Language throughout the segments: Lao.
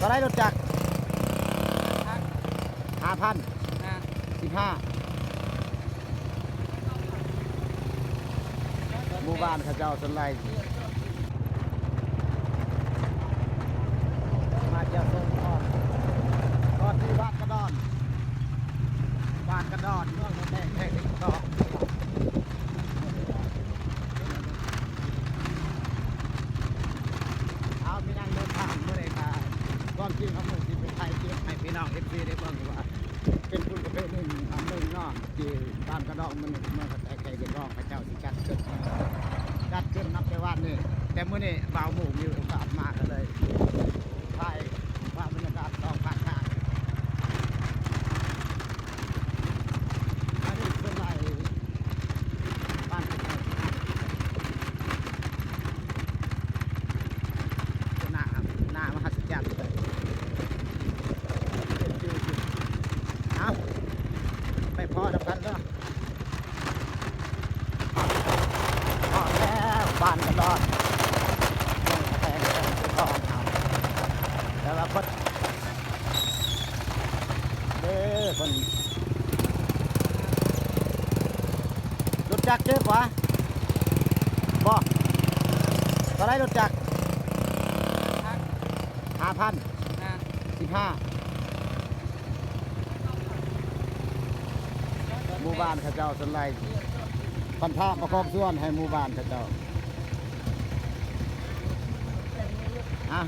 ເທົ່າໃດລົດຈັກ? ຫ້າພັນ ສິບຫ້າ ໝູ່ບ້ານເຂົາເຈົ້າສ່ວນຫຼາຍ ມາທ່ຽວຊົມກ່ອນ ກ່ອນທີ່ບ້ານກະດອນ ບ້ານກະດອນ ເມືອງທ່າແຕກ ແຂວງເຊກອງ. ເອົາ ມີນັ່ງເດີນທາງມື້ໃດກໍ ຄວາມຈິງເຮົາມື້ຊິໄປຖ່າຍຄລິບໃຫ້ພີ່ນ້ອງເອັຟຊີໄດ້ເບິ່ງວ່າ ເປັນບຸນປະເພນີອັນໜຶ່ງເນາະ ທີ່ບ້ານກະດອນ ເມືອງ ເມືອງທ່າແຕກ ແຂວງເຊກອງ ເຂົາເຈົ້າຊິຈັດຂຶ້ນ ຈັດຂຶ້ນນັບແຕ່ວານນີ້ ແຕ່ມື້ນີ້ບ່າວໝູ່ມີໂອກາດມາ ກໍເລີຍຖ່າຍພາບບັນຍາກາດສອງຂ້າງທາງ. ອັນນີ້ເພິ່ນໄລ່ບ້ານເພິ່ນໄລ່ ໜ້າ ໜ້າມະຫັດສະຈັນເລີຍ ເປັນວິວທີ່ ເອົາ ໄປພໍ້ນຳກັນເດີ. ຮອດແລ້ວ ບ້ານກະດອນ ເມືອງທ່າແຕກ ແຂວງເຊກອງເຮົາ ແຕ່ວ່າເພິ່ນ ເດ້ ເພິ່ນ ລົດຈັກເຈັບຫວາ? ບໍ່ ເທົ່າໃດລົດຈັກ? ຫ້າພັນ ສິບຫ້າ ໝູ່ບ້ານເຂົາເຈົ້າສ່ວນຫຼາຍ ພັນທະປະກອບສ່ວນໃຫ້ໝູ່ບ້ານເຂົາເຈົ້າ. ຮະ? ຫ້າ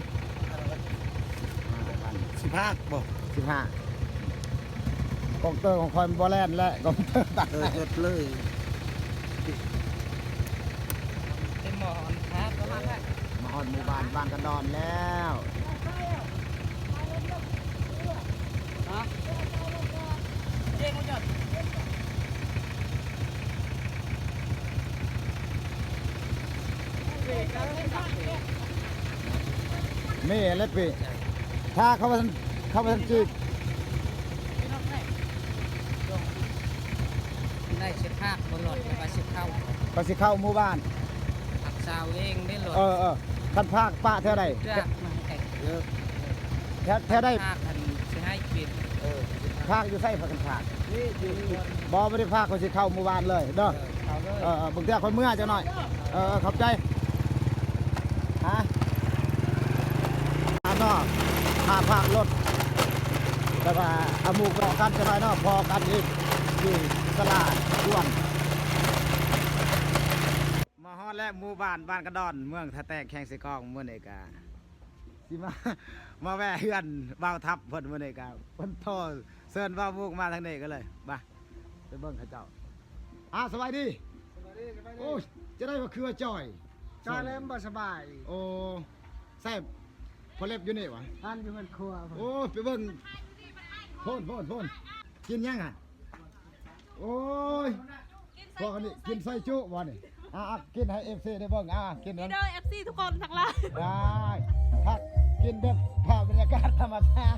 ພັນ ສິບຫ້າ ບໍ່? ສິບຫ້າ ກອງເຕີຂອງຂ້ອຍມັນບໍ່ແລ່ນແລ້ວ ກອງເຕີ ເອີ ເຮັດເລີຍ. ເປັນໝໍນະ ປະມານນັ້ນ ມາຮອດໝູ່ບ້ານ ບ້ານກະດອນແລ້ວ. ຮະ? ເຈັກບໍ່ຈອດ? ແມ່ນແຫຼະເປ້ ຖ້າເຂົາວ່າຊັ້ນ ເຂົາວ່າຊັ້ນຈີກ ໄດ້ຊິພາກບໍ່ລອດ ແຕ່ວ່າຊິເຂົ້າ ກໍຊິເຂົ້າໝູ່ບ້ານ ພາກຊາວເອງເດ້ລອດ. ເອີໆ ຄັນພາກປະແຖວໃດ? ຈາກ ເອີ ແຖວ ແຖວໃດ? ພາກອັນຊິໃຫ້ກິນ ເອີ ພາກຢູ່ໃສ? ພາກກັນພາກ ນີ້ຢູ່ ບໍ່ ບໍ່ໄດ້ພາກ ຂ້ອຍຊິເຂົ້າໝູ່ບ້ານເລີຍເດີ. ເອີ ເຂົ້າເລີຍ ເອີໆ ບາງເທື່ອຂ້ອຍເມືອຈັກໜ້ອຍ. ເອີໆ ຂອບໃຈ. ຮະ? ອັນເນາະ ພາພາກລົດ ແຕ່ວ່າເອົາໝູ່ພໍ້ກັນຈັກໜ້ອຍເນາະ ພໍ້ກັນອີກຢູ່ຕະຫຼາດດ່ວນ. ມາຮອດແລ້ວໝູ່ບ້ານ ບ້ານກະດອນ ເມືອງທ່າແຕກ ແຂວງເຊກອງ. ມື້ນີ້ກະຊິມາ ມາແວ່ເຮືອນບ່າວທັບເພິ່ນ. ມື້ນີ້ກະເພິ່ນໂທເຊີນບ່າວໝູ່ມາທາງນີ້ ກໍເລີຍມາໄປເບິ່ງເຂົາເຈົ້າ. ອ້າວ ສະບາຍດີ ສະບາຍດີ ສະບາຍດີ. ໂອ້ຍ ຈັ່ງໃດວ່າຄືວ່າຈ່ອຍ ຈ່ອຍແລ້ວບໍ່ສະບາຍ. ໂອ້ ໃສ່ພໍ່ເລັບຢູ່ນີ້ຫວາ? ອັນຢູ່ເຮືອນຄົວ. ໂອ້ ໄປເບິ່ງ ໂພນ ໂພນ ໂພນ ກິນຫຍັງຫັ້ນ? ໂອ້ຍ ພວກອັນນີ້ກິນຊອຍຈຸບໍ່ນີ້? ອ່າ ກິນໃຫ້ເອັຟຊີໄດ້ເບິ່ງ. ອ່າ ກິນ ນີ້ເດີ ເອັຟຊີທຸກຄົນທັງຫຼາຍ. ໄດ້ ພັກກິນແບບພາບບັນຍາກາດທຳມະຊາດ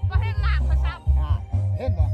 ບໍ່ເຫັນໜ້າຂ້ອຍຊ້ຳ. ອ່າ ເຫັນບໍ່?